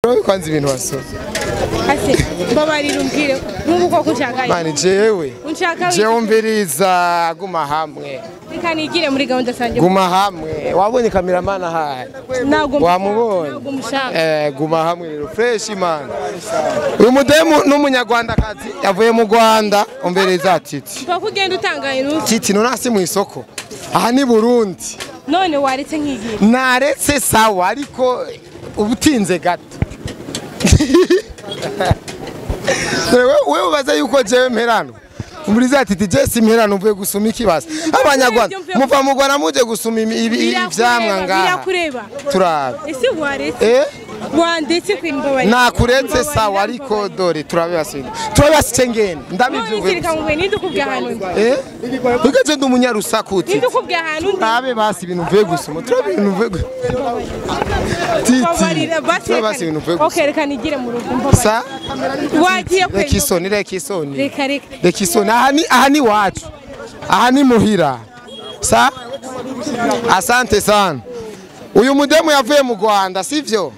Kwanza ibintu wasoma. Ase mbabarira umbwire nk'ubu koko unshaka. Mani jewe. Unshaka. Jewe umviriza guma hamwe. Reka nigire muri gahunda sanje. Guma hamwe. Wabonye cameraman ahaye. Ntabwo wamubonye. Ntabwo mushaka. Guma hamwe rero fresh man. Uyu mudemu n'umunyarwandakazi yavuye mu Rwanda umviriza Titi. Mpa kugenda utangaye n'ubu. Titi none asi mu isoko. Aha ni Burundi. None waretse nkigira. Naretse sawa ariko ubutinze gato. Wewe ubaza yuko jewe mperano umuriza ati je si mperano mvuye gusuma ikibasa abanyarwanda muva mu Rwanda muje gusuma ivyamwa ngaha birakureba turabe ese waretse wandetse kwimbabaye nakuretse sawa ariko dore turabe basinda turabe basicengene ndabivuye reka ngwe nindukubwe ahantu ugaje ndi umunyarusakuti nindukubwe ahantu turabe basi ibintu mvuye gusuma turabe ibintu mvuye Titi basi ibintu mvuye gusuma okay reka nigire mu rugo mbabaye sa wagiye reka isoni reka isoni reka reka reka isoni aha ni wacu aha ni muhira sa asante sana. Uyu mudemu yavuye mu Rwanda sivyo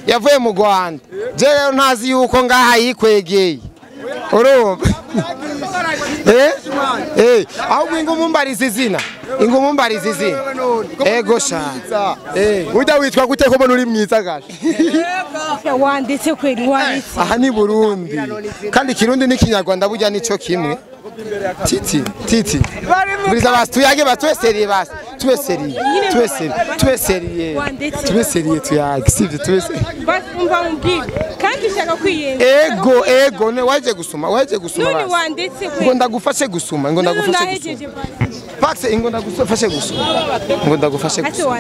yavuye mu Rwanda je rero ntazi yuko ngaha yikwegeye urumva ahubwo ingumumbariza izina ingumumbariza izina ego sha ujya witwa gute ko mbona uri mwiza gasha wanditse kweri wanditse aha ni Burundi kandi Kirundi n'ikinyarwanda burya nico kimwe Titi Titi buriza basi tuyage batweseriye basi tweseriye tweseriye tweseriye tweseriye tuyage sivyo tweseriye basi umva umbwire kandi ushaka kwiyenza ego ego ne waje gusuma none wanditse kweri ngo ndagufashe gusuma ngo ndagufashe gusuma Paxe ngo ndagufashe gusuma ngo ndagufashe gusuma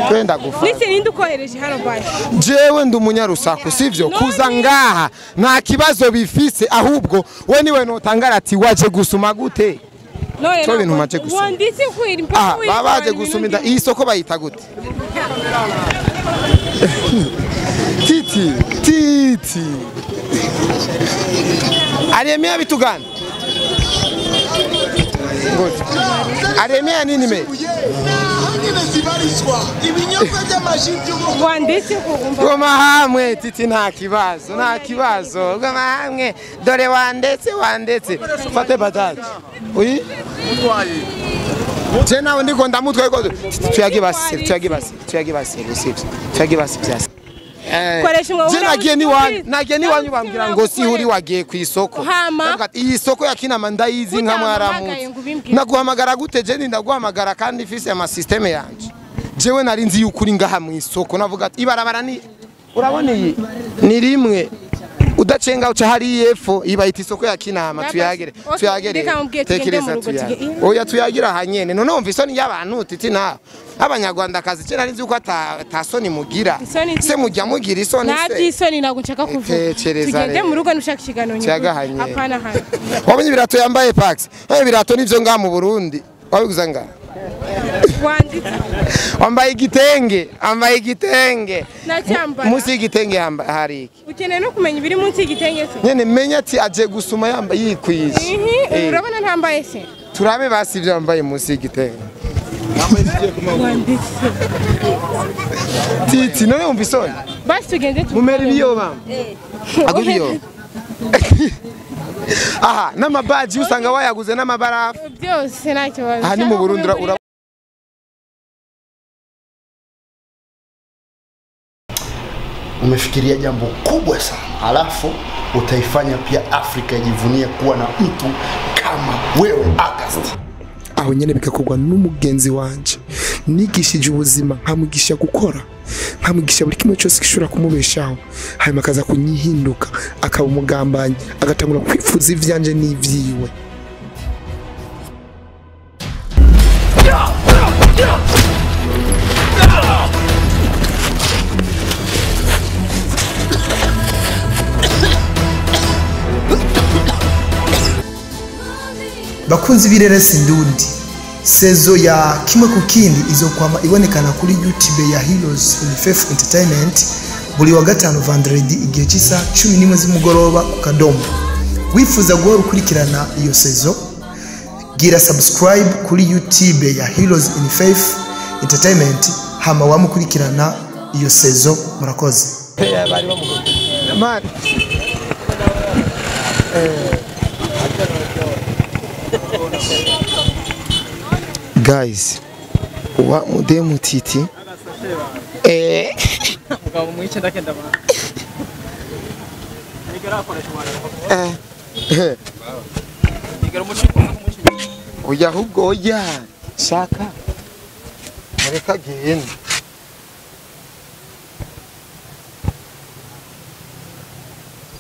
twenda gufasha nise ninde ukohereje hano basi jewe ndi umunyarusaku sivyo kuza ngaha nta kibazo bifise ahubwo we niwe notangara ati waje gusuma gute none cyo bintu maje gusuma wanditse kweri mpaka babaje gusuma inda iyi soko bayita gute Titi Titi Aremea bitugana Ngoja Aremea nini me wanditse kumva goma hamwe Titi nta kibazo nta kibazo goma hamwe dore wandetse wandetse fate bataje uyi je nawe ndiko ndamutwaye ko tuyage basi tuyage basi tuyage basi sivyo tuyage basi byase je nagiye ni wanyu nagiye ni wanyu bambwira ngo si huri wagiye ku isoko iyi soko ya Kinama ndayizi nka mwaramutse naguhamagara gute je ndaguhamagara kandi ifise ama system yanje jewe nari nzi yuko uri ngaha mu isoko navuga ati ibarabara ni urabona iyi ni rimwe udacenga uca hari yepfo ibayita isoko ya Kinama tuyagere tuyagere tekereza tuyagere oya tuyagira hanyene none umva isoni y'abantu Titi na abanyarwanda kazi cyo nari nzi uko atasoni mugira se mujya mugira isoni se nta byisoni ntabwo nshaka kuvuga tugende mu rugo nushaka ikiganiro nyine apana hano wabonye ibirato yambaye Pax ibirato nivyo ngaha mu Burundi wabiguza ngaha wanditse wambaye igitenge ambaye igitenge nacyambara munsi y'igitenge hari iki ukeneye no kumenya ibiri munsi y'igitenge se nyene menya ati aje gusuma yambaye yikwije urabona ntambaye se turabe basi ibyo yambaye munsi y'igitenge wanditse Titi none umva isoni basi tugende mumera ibiyoba agubiyo aha n'amabaji usanga wayaguze n'amabarafu byose nta kibazo aha ni mu Burundi Umefikiria jambo kubwa sana, alafu utaifanya pia Afrika ijivunie kuwa na mtu kama wewe August. Aho nyene bikakogwa n'umugenzi wanje nigishije ubuzima nkamugisha gukora nkamugisha buri kimwe cyose gishobora kumubeshaho hanyuma akaza kunyihinduka akaba umugambanyi agatangura kwifuza ivyanje n'ivyiwe. Bakunzi b'ireresi ndundi sezo ya kimwe ku kindi izokwama ibonekana kuri YouTube ya Heroes in Faith Entertainment buri wa gatanu vendredi igihe cy'isaha 11 z'umugoroba ku kadomo. Wifuza guhora ukurikirana iyo sezo, gira subscribe kuri YouTube ya Heroes in Faith Entertainment hama wamukurikirana iyo sezo. Murakoze. Man. Guys, wa mudemu Titi. Mugabo mwice ndakenda ba. Oya ahubwo oya shaka mureka genda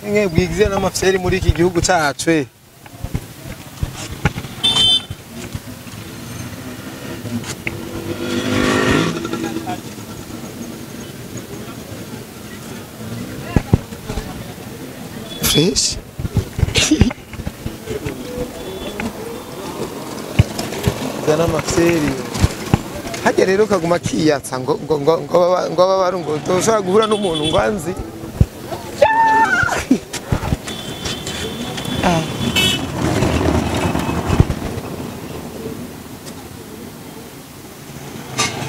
mwe bwigize n'amafyeri muri iki gihugu cacu. Fresh. Zana mafseri. Hajya rero kaguma kiyatsa ngo ngo ngo ngo ngo babarungo toshobora guhura n'umuntu ngo anzi.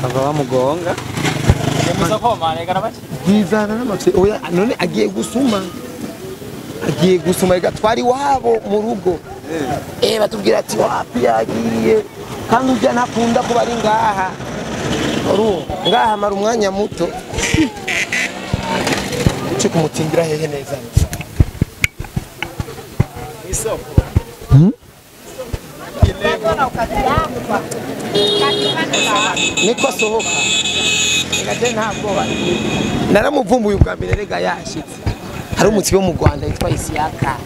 Bava bamugonga. Yizana n'amafseri. Oya none agiye gusuma. Agiye gusuma igatwara iwabo mu rugo. Batubwira ati wapi yagiye kandi ujya ntakunda kuba ari ngaha. Ngaha mara umwanya muto. Uce kumutingira hehe neza. Isoko. Niko asohoka. Rega ntabwo naramuvumbuye ubwa mbere rega yashitse. Hari umutsi wo mu Rwanda yitwa Isiaka.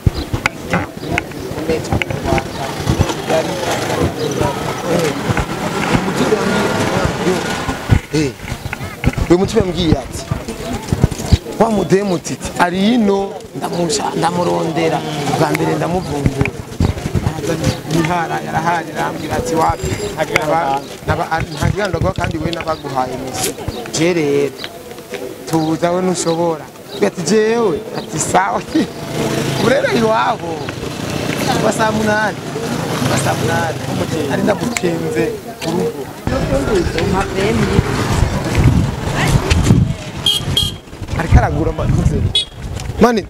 Uyu mutwe yambwiye ati wa mudemu Titi ari ino ndamurondera bwa mbere ndamuvumbura nihara yarahari arambwira ati wapi ntagirandaga kandi we nabaguhaye misi je rero tuza we ntushobora ati jewe ati sawa urera iwabo wa saa munani ari ndagutinze ku rugo ariko aragura amanuze mani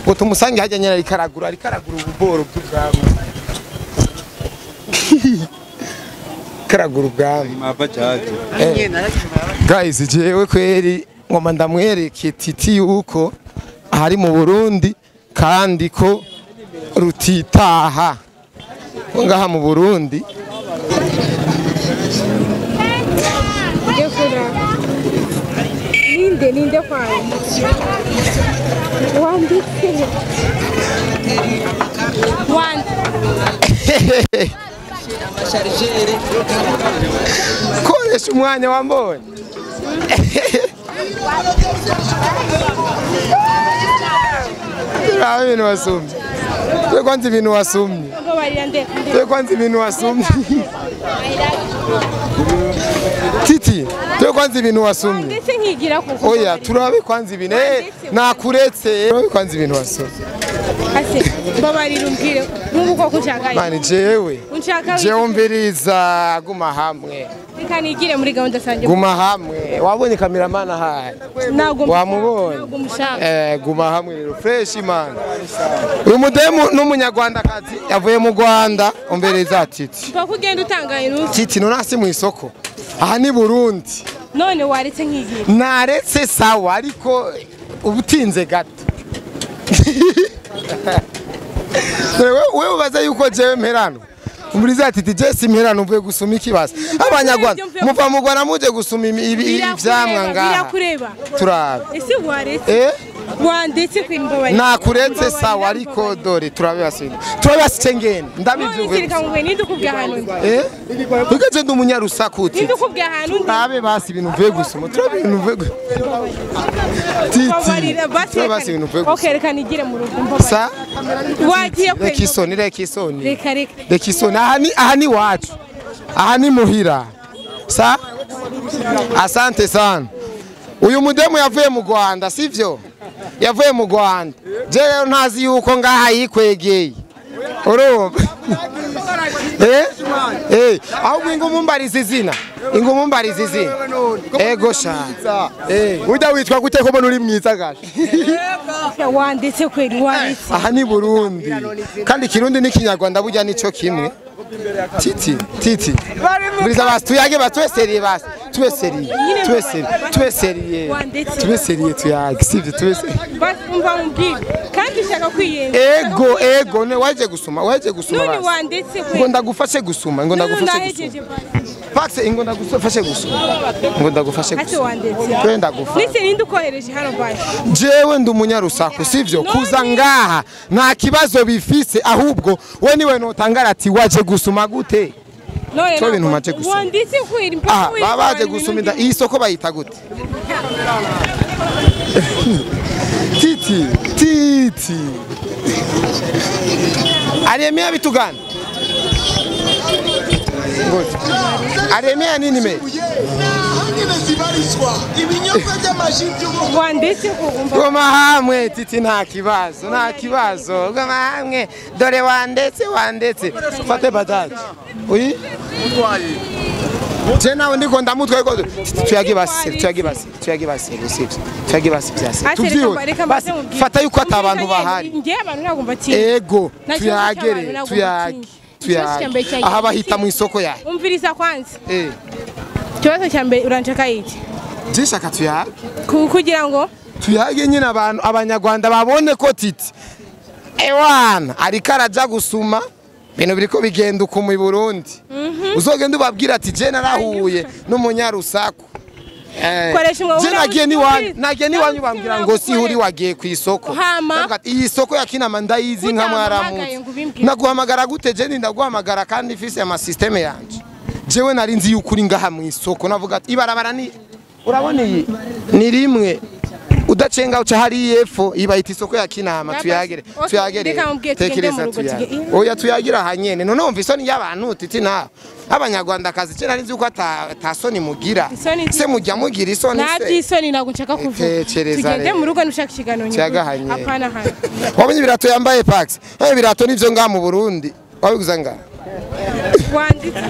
ngo tumusange hajya nyine ariko aragura ububoro bw'ubwami karagura ubwami guys jewe kweri ngoma ndamwereke Titi yuko ahari mu Burundi kandi ko rutitaha ngaha mu Burundi. Ninde ninde kwawe wanditse koresha umwanya wambonye. Ibintu wasumye twe kwanza ibintu wasumye twe kwanza ibintu wasumye Titi twe kwanza ibintu wasumye. Oya turabe kwanza ibintu nakuretse turabe kwanza ibintu wasumye. Ase mbabarira umbwire nk'ubu koko unshaka. Mani jewe jewe umviriza guma hamwe. Reka nigire muri gahunda sanje. Guma hamwe wabonye cameraman ahaye. Wamubonye. Guma hamwe rero fresh man. Uyu mudemu n'umunyarwandakazi yavuye mu Rwanda umviriza Titi. Paka ugenda utangaye n'ubu. Titi none asi mu isoko. Aha ni Burundi. None waretse nkigira. Naretse sawa ariko ubutinze gato. Wewe ubaza yuko jewe mperano umuriza ati je si mperano mvuye gusuma ikibasa abanyarwanda muva mu Rwanda muje gusuma ivyamwa ngaha birakureba turabe ese waretse wandetse kwimbabarira nakuretse sawa ariko dore turabe basinda turabe basicengene ndabivuye nindukubwa ahantu ugaje ndi umunyarusaku nindukubwa ahantu turabe basi ibintu mvuye gusuma turabe ibintu mvuye Titi basi ibintu mvuye gusuma. Okay reka nigire mu rugo mbabarira wagiye kwenda reka isoni reka isoni reka reka reka isoni aha ni wacu aha ni muhira sa asante sana. Uyu mudemu yavuye mu Rwanda sivyo yavuye mu Rwanda je rero ntazi yuko ngaha yikwegeye urumva ahubwo ngo mumbarize izina Ingo mumbarize izina. Ego sha. Ujya witwa gute ko mbona uri mwiza gasha? Wanditse kweli wanditse. Aha ni Burundi. Kandi Kirundi n'ikinyarwanda burya nico kimwe. Titi, titi. Buriza basi tuyage basi seriye basi. Tube seriye. Tube seriye. Tube seriye. Tube seriye tuyage. Sivyo tube seriye. Basi umva umbwire. Kandi ushaka kwiyenza. Ego ego ne waje gusuma basi. None wanditse kweli. Ngo ndagufashe gusuma, ngo ndagufashe gusuma. Paxe ingo ndagufashe gusuma. Ngo ndagufashe gusuma. Twe ndagufashe. Nise ninde ukohereje hano basi? Jewe ndi umunyarusaku sivyo kuza ngaha nta kibazo bifise ahubwo we niwe notangara ati waje gusuma gute? None cyo bintu maje gusuma. Wanditse kweli mpaka babaje gusuma inda iyi soko bayita gute? Titi titi. Aremea bitugana. Ngoja. Aremea nini me? Wanditse kugumba. Goma hamwe titi nta kibazo, nta kibazo. Goma hamwe dore wandetse wandetse. Fate bajaji. Uyi? Je nawe ndiko ndamutwaye ko tuyage basi, tuyage basi, tuyage basi, sivyo. Tuyage basi byase. Tuvyiwe. Basi fata yuko atabantu bahari. Ngiye abantu ntabwo mbatinya. Ego, tuyagere, tuyage. Tuyage. Aha bahita mu isoko yahe. Umviriza kwanza. Ikibazo cya mbere uranshaka iki? Jishaka tuyage. Kugira ngo tuyage nyine abantu abanyarwanda babone ko titi. Ewana ariko araja gusuma ibintu biriko bigenda uko mu Burundi. Uzogenda ubabwira ati je narahuye n'umunyarusaku. Je nagiye niwanyu, nagiye niwanyu bambwira ngo si huri wagiye ku isoko. Iyi soko ya Kinama ndayizi nka mwaramutse. Naguhamagara gute je ndaguhamagara kandi ifise ama system yanje. Jewe nari nzi yuko uri ngaha mu isoko navuga ati ibarabara ni urabona iyi ni rimwe udacenga uca hari yepfo ibayita isoko ya Kinama tuyagere tuyagere tekereza tuyagere oya tuyagira hanyene none umva isoni y'abantu titi na abanyarwanda kazi cyo nari nzi yuko atasoni mugira se mujya mugira isoni se nabyi isoni nago nshaka kuvuga tugende mu rugo nushaka ikiganiro nyine apana hano wabonye ibirato yambaye Pax ibirato nivyo ngaha mu Burundi wabiguza ngaha wanditse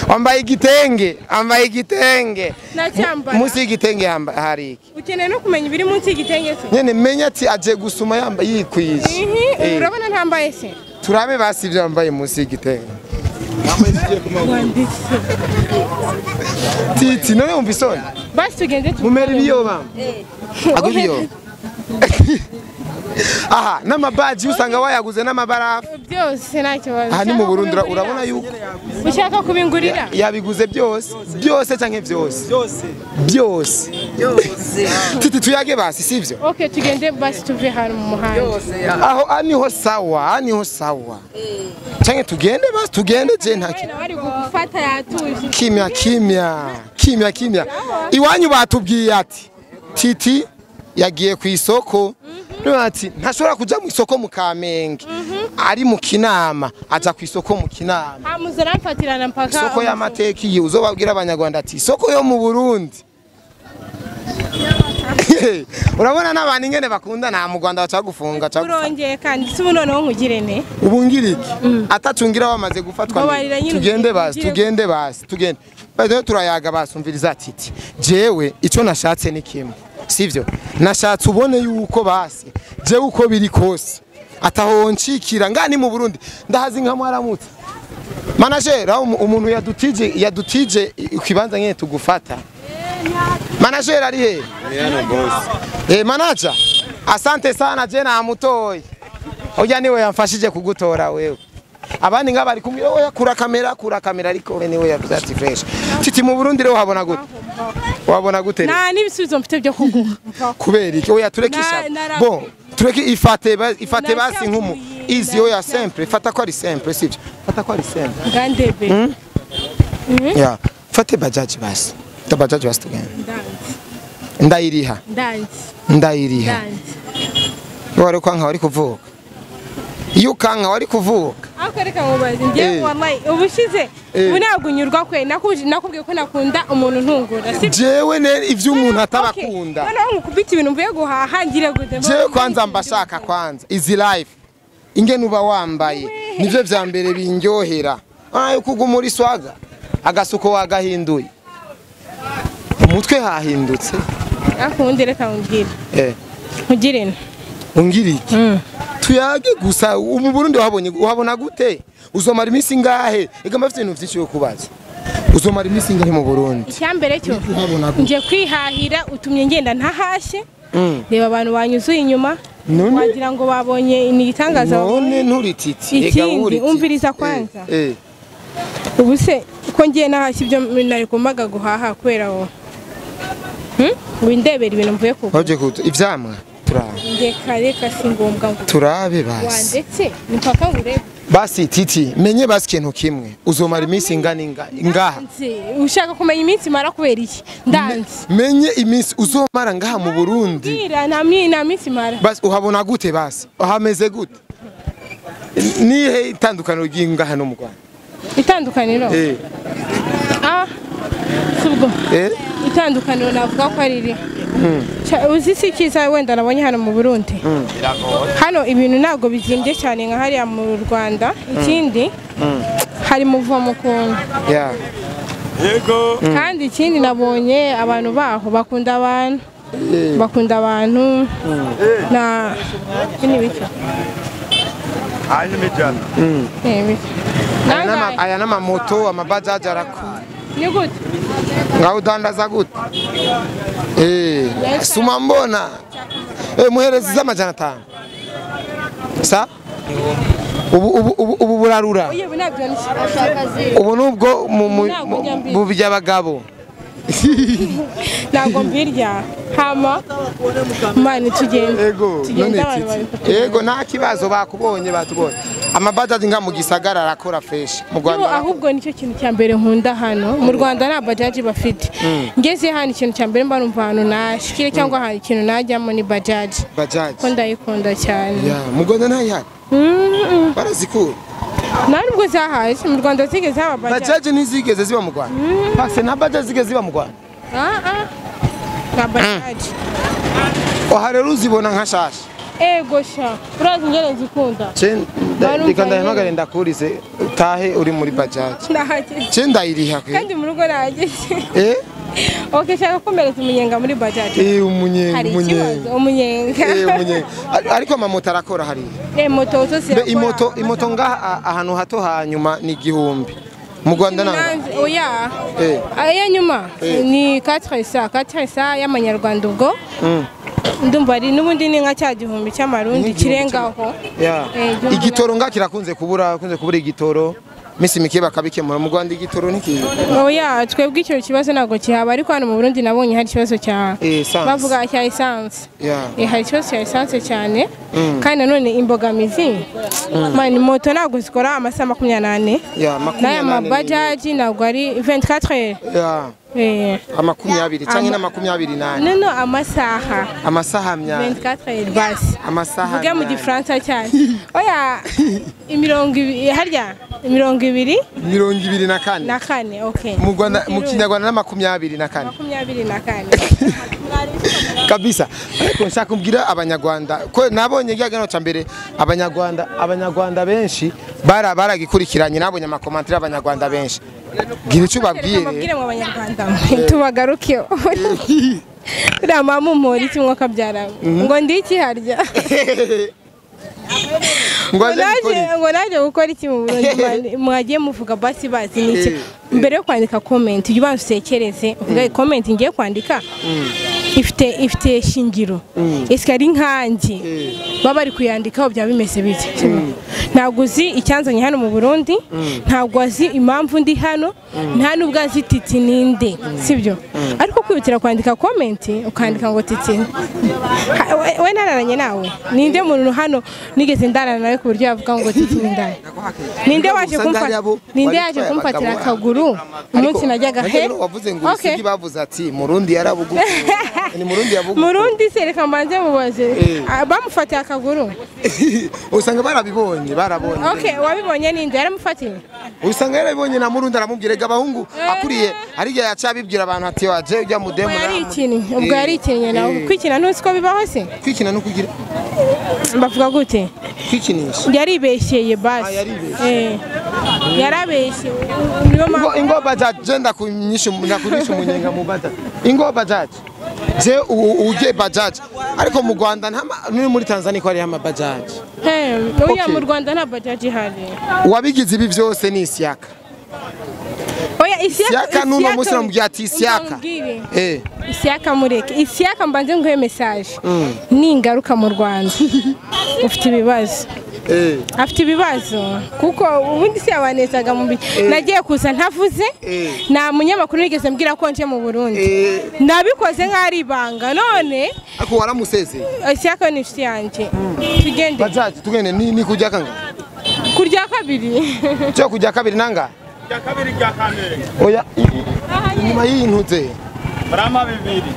wambaye igitenge ambaye igitenge nacyambara munsi y'igitenge hari iki ukeneye no kumenya ibiri munsi y'igitenge se nyene menya ati aje gusuma yambaye yikwije urabona ntambaye se turabe basi ibyo yambaye munsi y'igitenge wanditse titi none umva isoni basi tugende mumera ibiyoba agubiyo aha n'amabaji usanga wayaguze n'amabarafu byose nta kibazo aha ni mu Burundi urabona yuko ushaka kubingurira yabiguze byose byose canke byose byose byose titi tuyage basi sivyo okay tugende basi tuve hano mu muhanda aho aniho sawa aniho sawa canke tugende basi tugende je nta kintu bari gufata yatuje kimya kimya kimya kimya iwanyu batubwiye ati titi yagiye ku isoko ati ntashobora kuja mu isoko mu Kamenge ari mu Kinama aja ku isoko mu Kinama hamuzaramfatirana mpaka isoko y'amateka iyi uzobabwira abanyarwanda ati isoko yo mu Burundi urabona n'abantu ingene bakunda nta mu Rwanda baca gufunga ca urongeye kandi si noneho nkugire ne ubu ngiriki atacungira wamaze gufatwa tugende basi tugende basi tugende bado turayaga basumviriza titi jewe ico nashatse ni kimwe sivyo nashatse ubone yuko basi jewe uko biri kose ataho ncikira ngani mu Burundi ndahazi nka mwaramutse manager umuntu yadutije ikibanza nyene tugufata manager ari he manager asante sana je namutoye oya niwe yamfashije kugutora wewe abandi ngabari kumwe oya kura kamera ariko we niwe yavuze ati fresh titi mu Burundi rero habona gute wabona gute nta n'ibisubizo mfite byo kuguha kubera iki oya turekisha bon tureke ifate basi nkumu easy oya simple fata ko ari simple sivyo fata ko ari simple ngandebe ya fate bajaji basi ta bajaji basi tugende ndayiriha ndayiriha wari kwanka wari kuvuka iyo ukanka wari kuvuka ako reka mubaze ngiye wallahi ubushize ubu nagunyurwa kwe nakubwiye ko nakunda umuntu ntungura si jewe ne ivyo umuntu atabakunda noneho nkukubita ibintu mvuye guhaha ngire gute jewe kwanza mbashaka kwanza easy life ingene uba wambaye nivyo vya mbere binyohera ayo kuguma uri swaga agasuko wagahinduye Mutwe hahindutse. Akundi reka umbwire. Ugire. Ungire iki? Tuyage gusa mu Burundi wabonye uhabona gute? Uzomara iminsi ngahe? Ega mafite ibintu byinshi yo kubaza. Uzomara iminsi ngahe mu Burundi? Icyambere cyo nje kwihahira utumye ngenda ntahashye. Reba abantu banyuzuye inyuma. Wagira ngo babonye ni igitangaza. None nturititi. Ega uri. Umviriza kwanza. Ubu se ko ngiye nahashye ibyo nari kumbaga guhaha kubera wowe. Windebera ibintu mvuye kuko. Waje kuto ivyamwa turabe. Ndeka reka singombwa ngo turabe basi. Wandetse mpaka ngure. Basi Titi menye basi kintu kimwe uzomara iminsi ingana ngaha. Ushaka kumenya iminsi mara kubera iki? Ndanze. Menye iminsi uzomara ngaha mu Burundi. Ngira nta minsi mara. Basi uhabona gute basi? Uhameze gute? Nihe itandukaniro ry'ingaha no mu Rwanda? Itandukaniro? Subwo. Itandukaniro navuga ko ari iri. Uzi si cyiza wenda nabonye hano mu Burundi. Hano ibintu ntabwo bizimbye cyane nka hariya mu Rwanda. Ikindi hari muvomo kuntu. Yego. Kandi ikindi nabonye abantu baho bakunda abantu. Bakunda abantu na n'ibiki. Hanyuma ijana. Aya n'amamoto amabajaji arakura. Ni gute? Ngaho udandaza gute? Suma mbona. Muherezi z'amajana 5. Sa? Ubu burarura. Ubu nubwo mu by'abagabo. Ntabwo mbirya. Hama mani tugende. Ego, ego nta kibazo bakubonye batubonye. Amabajaji nga mu gisagara arakora fresh mu Rwanda. Ahubwo nicyo kintu cya mbere nkunda hano mu Rwanda nta bajaji bafite. Ngeze hano ikintu cya mbere mba numva hano nashikire cyangwa hari ikintu najyamo ni bajaji. Bajaji. Ko ndayikunda cyane. Ya, mu Rwanda ntayihari. Barazikura. Ntabwo zahaje mu Rwanda zigeze haba bajaji. Bajaji ntizigeze ziba mu Rwanda. Pase nta bajaji zigeze ziba mu Rwanda. Nta bajaji. Oha rero uzibona nka shasha. Ego sha, urazi ngene nzikunda. Reka ndahamagare ndakurize utahe uri muri bajaji. Ndahageze. Ce ndayiriha kwe. Kandi mu rugo nahageze. Okay, shaka komereza umunyenga muri bajaji. Umunyenga, umunyenga. Umunyenga. Umunyenga. Ariko amamoto arakora hariya. Moto zose zirakora. Imoto ngaha ahantu hato hanyuma ni 1000. Mu Rwanda nanga. Oya. Aya nyuma ni 400, 400 y'amanyarwanda ubwo. Ndumva ari nubundi ni nka cya 1000 cy'amarundi kirengaho. Igitoro nga kirakunze kubura, kunze kubura igitoro. Misi mike bakabikemura mu Rwanda igitoro niki. Oya, twebwe icyo kibazo ntabwo kihaba ariko hano mu Burundi nabonye hari ikibazo cya bavuga cya essence. Hari ikibazo cya essence cyane. Kandi nanone imbogamizi. Mani moto ntabwo zikora amasaha 24. N'aya mabajaji ntabwo ari 24 heures. Amakumyabiri cyangwa na 24. No amasaha. Amasaha 24 heures basi. Amasaha. Vuga mu gifaransa cyane. Oya imirongo harya imirongo ibiri 24. Na kane, okay. Mu Rwanda mu Kinyarwanda na 24. 24. Kabisa. Ariko nshaka kumbwira abanyarwanda ko nabonye ryagano ca mbere abanyarwanda benshi baragikurikiranye nabonye amakomantire abanyarwanda benshi. Gira icyo babwire. Babwire mu abanyarwanda tubagaruke. Uriya mama umpora iki mwaka byara ngo ndi iki harya. Ngo naje gukora iki mu Burundi mwagiye muvuga basi bazi niki mbere yo kwandika comment ujye ubanza utekereze uvuga comment ngiye kwandika ifite shingiro ese ari nkanjye baba bari kuyandikaho byaba bimeze bite. Ntabwo uzi icyanzanye hano mu Burundi, ntabwo azi impamvu ndi hano, nta nubwo azi Titi ninde, sibyo? Ariko kwihutira kwandika comment ukandika ngo Titi we nararanye nawe, ninde muntu hano nigeze ndarana nawe ku buryo yavuga ngo Titi nindane? Ninde waje kumfata? Ninde yaje kumfatira akaguru umunsi najyaga he? Wavuze ngo usigi bavuze ati Murundi yarabugu. Ni Murundi yabugu. Murundi sereka mbanze mubaze. Bamufatiye akaguru. Usanga barabibonye, barabonye. Okay, wabibonye ninde yaramufatiye? Usanga yarabibonye na Murundi aramubwira ga abahungu akuriye ari yaca abibwira abantu ati waje ujya mudemu. Ubwo yari ikinye nawe kwikina ntuzi ko bibaho se? Kwikina no kugira bavuga gute? Kwikinisha. Yaribeshyeye basi. Yarabeshye niyo mpamvu Ingo bajaji je ndakunyisha ndakurisha umunyenga mu bajaji. Ingo bajaji. Je uje bajaji. Ariko mu Rwanda nta ni muri Tanzania ko ari ama bajaji. Oya mu Rwanda nta bajaji ihari. Wabigize ibi byose ni Isiaka. Oya Isiaka nuno munsi namubwiye ati Isiaka. Isiaka mureke. Isiaka mbanze nguhe message. Ningaruka mu Rwanda. Ufite ibibazo. Afite ibibazo kuko ubundi si abanezaga mu nagiye kuza ntavuze nta munyamakuru nigeze mbwira ko nje mu Burundi nabikoze nk'ari ibanga none ako waramusezeye. Isiaka ni inshuti yanjye. Tugende bajaji tugende ni kujya kanga kurya kabiri cyo kujya kabiri nanga kujya kabiri rya kamere. Oya nyuma y'intuze barama bibiri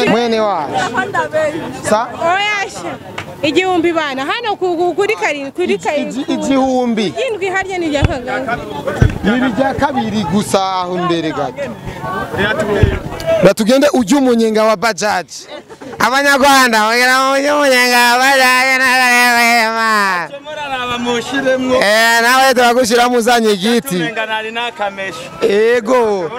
mwene wacu sa oya igihumbi bana hano kuri karindwi kuri karindwi igihumbi indwi harya ni rya kagari ni rya kabiri gusa aho imbere gato. Batugende ujye umunyenga wa bajaji. Abanyarwanda bagira ujye umunyenga wa bajaji nawe turagushiramo uzanye igiti. Ego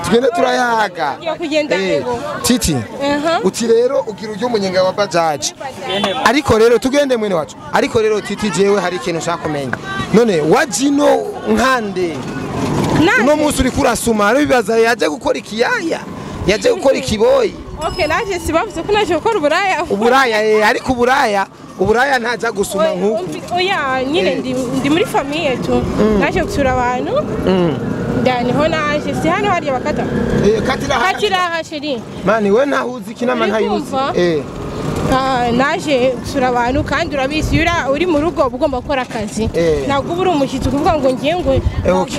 tugende turayaga. Titi uti rero ugira ujye umunyenga wa bajaji. Ariko rero tugende mwene wacu. Ariko rero Titi jewe hari ikintu ushaka kumenya. None wajino nkande uno munsi uri kurasuma bibaza yaje gukora ikiyaya yaje gukora ikiboyi. Okay naje sibavuze ko naje gukora uburaya. Uburaya ariko uburaya ntaja gusuma nkuko. Oya nyine ndi muri famille tu. Naje gusura abantu. Ndani ho naje si hano hari bakata. Katira hashiri. Mani we nahuzi kinama ntayuzi. Naje gusura abantu kandi urabizi uri mu rugo ugomba gukora akazi. Ntabwo uri umushyitsi kuvuga ngo ngiye ngo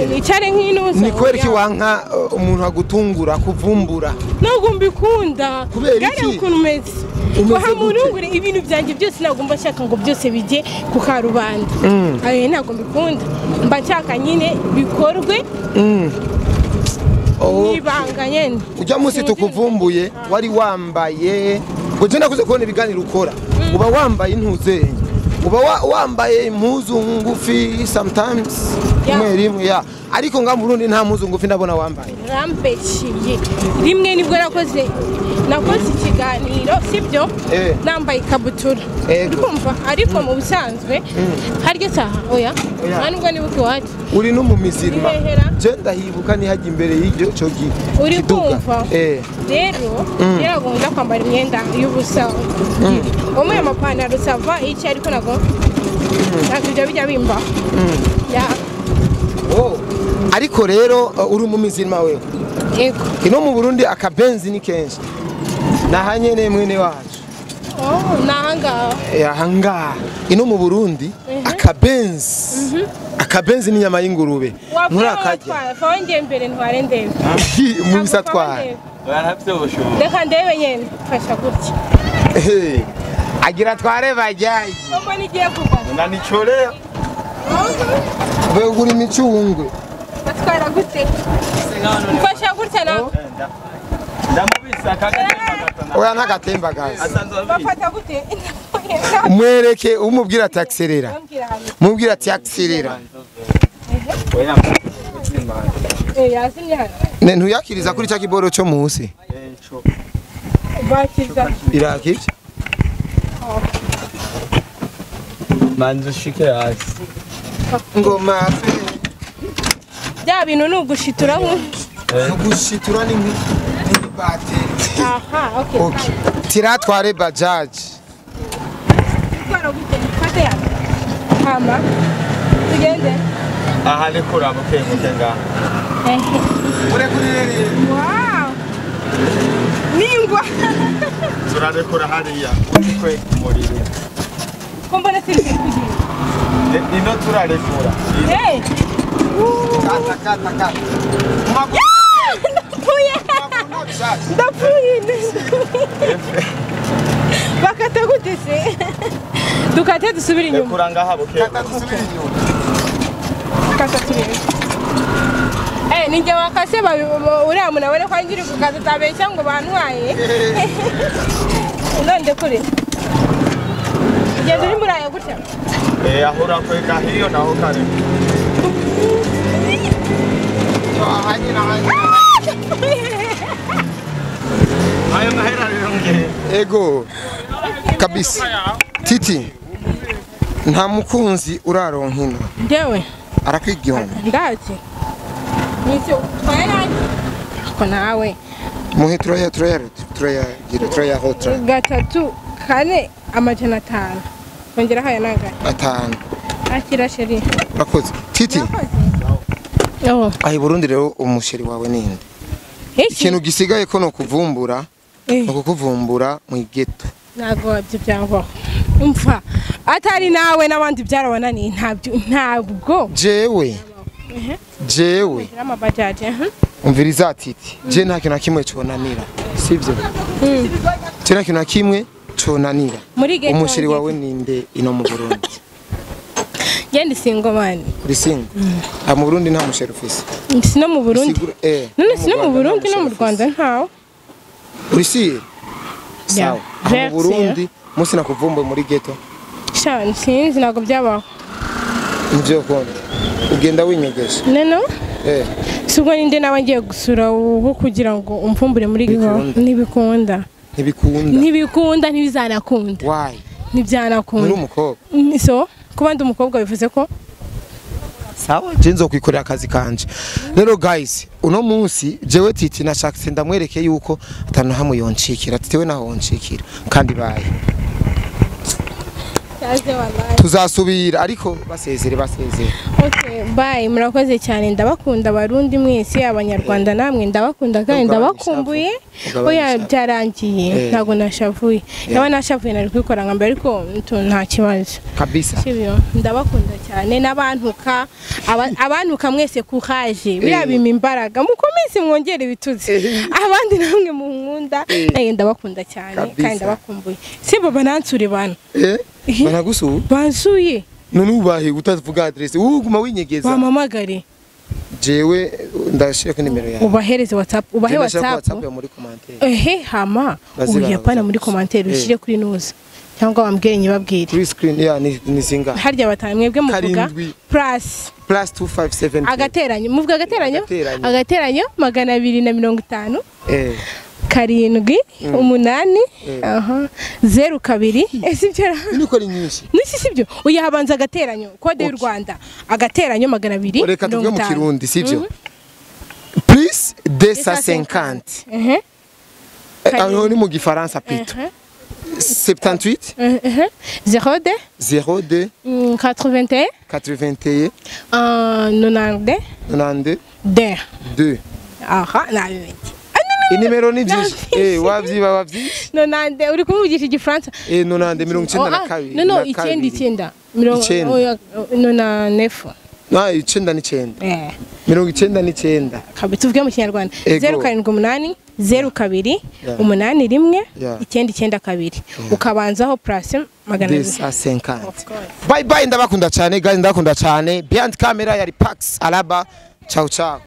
nicare nk'inuza. Ni kubera iki wanka umuntu agutungura kuvumbura? Ntabwo mbikunda. Kubera iki? Ukuntu umeze. Wahamurungure ibintu byanjye byose ntabwo mba nshaka ngo byose bijye ku karubanda. Ayo ntabwo mbikunda. Mba nshaka nyine bikorwe. Ibanga nyene. Ujya munsi tukuvumbuye wari wambaye ngo je nakuze kubona ibiganiro ukora uba wambaye intuze uba wambaye impuzu ngufi sometimes rimwe rimwe ya ariko nga mu Burundi nta mpuzu ngufi ndabona wambaye. Rambeshiye rimwe nibwo nakoze ikiganiro sibyo nambaye ikabutura urumva ariko mu busanzwe harya saha oya nubwo nibuka iwacu uri no mu mizirima je ndahibuka nihajya imbere y'iryo cyo uri kumva rero yaragomba kwambara imyenda y'ubusa umwe amapantaro sava iki ariko nago ntabwo bijya bimba. Ariko rero uri mu mizirima wewe. Yego. Ino mu Burundi akabenzi ni kenshi. Nahanyene mwene wacu. Nahanga. Ahanga. Ino mu Burundi akabenzi. Akabenzi ni nyama y'ingurube. Nturakajya. Fonge mbere ntware ndebe. Mu bisatwara. Reka ndebe nyene fasha gutya. Agira tware bajyaye. Mbona nigiye kugwa. Nanichorea. Begura imicungwe. Batwara gute? Mfasha gutya na. Ndamubisa akagatembagaza. Oya ntagatembagaza. Bafata gute? Umwereke umubwira ati accelera. Mubwira ati accelera. Oya. Yazimye hano. Ne ntuyakiriza kuri cya kiboro cyo munsi. Bakiza. Irakivye. Manzu shike hasi. Ngoma bya bintu nugushitura nugushitura ni bateri. Aha okay. Okay. Tiratware bajaji. Twara gute? Fate ya. Hama. Tugende. Aha ni kurabo kemuke nga. Ure kuri rere. Wow. Ningwa. Turarekura hariya. Kwe murire. Kombona siri kugenda. Ino turarekura. Hey. Kata kata kata. Ndapfuye. Ndapfuye. Bakata gute se? Dukate dusubira inyuma. Rekura ngaha buke. Kata dusubira inyuma. Kata turebe. Ninjye wakase uriya muntu abone ko ngiri ku kazi utabeshya ngo bantwaye. None kure. Ugenda uri muri aya gutya? Aho urakwega hiyo naho kare. Ayo mahera rero ngiye. Ego. Kabisa. Titi. Nta mukunzi uraronka ino. Ndewe. Arakwiga. Ndazi. Nisi utwaye ko nawe. Muhe turaya hotra. 3 4 500. Ongera haya nanga. 5. Akira sheri. Urakoze. Titi. Oh. Ahi Burundi rero umusheri wawe ninde? Ikintu gisigaye ko no kuvumbura, no kukuvumbura mu ghetto. Ntago ibyo byavaho. Umva atari nawe n'abandi byarabananiye ntabwo. Jewe. Jewe. Umviriza Titi. Je nta kintu na kimwe conanira. Sivyo? Je nta kintu na kimwe conanira. Umusheri wawe ninde ino mu Burundi? Genda single man. Uri single? Mu Burundi nta musheri ufise. Sino mu Burundi. None sino mu Burundi no mu Rwanda ntawo. Uri si? Sawa. Mu Burundi musi nakuvumbuye muri ghetto. Sha sinzi ntabwo byabaho. Nivyo konde. Ugenda winyegesha. Neno? Subwo ninde nawe ngiye gusura uwo kugira ngo umvumbure muri ghetto nibikunda. Ntibikunda. Ntibikunda ntibizanakunda. Why? Ntibyanakunda. Uri umukobwa. So kuba ndi umukobwa bivuze ko sawa je nzokwikorera akazi kanje. Rero guys uno munsi jewe Titi nashakse ndamwereke yuko atanu hamwe yoncikira. Titi we naho woncikira kandi baye. Tuzasubira ariko basezere. Okay, bye murakoze cyane ndabakunda Barundi mwese abanyarwanda namwe ndabakunda kandi ndabakumbuye. Oya byarangiye ntago nashavuye. Naba nashavuye nari kwikora nka mbere ariko nta kibazo. Kabisa. Sibyo ndabakunda cyane n'abantuka abantuka mwese courage birabima imbaraga mukomeze mwongere ibitutsi. Abandi namwe munkunda naye ndabakunda cyane kandi ndabakumbuye. Sibo banansure bana. Banagusuye? Bansuye. None ubahe utavuga adresse uguma winyegeza. Bamamagare. Jewe ndashira ku nimero yawe. Ubahereze WhatsApp, ubahe WhatsApp. Muri commentaire. Hama uyapana muri commentaire ushire kuri nuza. Cyangwa bambwire nyibabwire. Kuri screen ya ni zinga. Harya batanu mwebwe muvuga plus 257. Agateranyo, muvuga agateranyo? Agateranyo 250. 7 8 0 2 ese ibyo niko ari nyinshi niki sibyo oya habanza agateranyo kode y'u Rwanda agateranyo 200 reka tuvuge mu Kirundi sibyo plus 250 aho ni mu Gifaransa plutôt 78 02 02 81 81 92 92 2 2 aha nabimenye. Inimero ni byinshi. Wavyiba wavyishi. Nonande uri kumuvugisha igifaransa. Nonande 92. No no 99 99. Na 99. 99. Kabe tuvuge mu Kinyarwanda. 078 02 81 992 ukabanzaho plus 250. Bye bye ndabakunda cyane guys ndabakunda cyane. Behind camera yari Pax Alaba. Ciao ciao.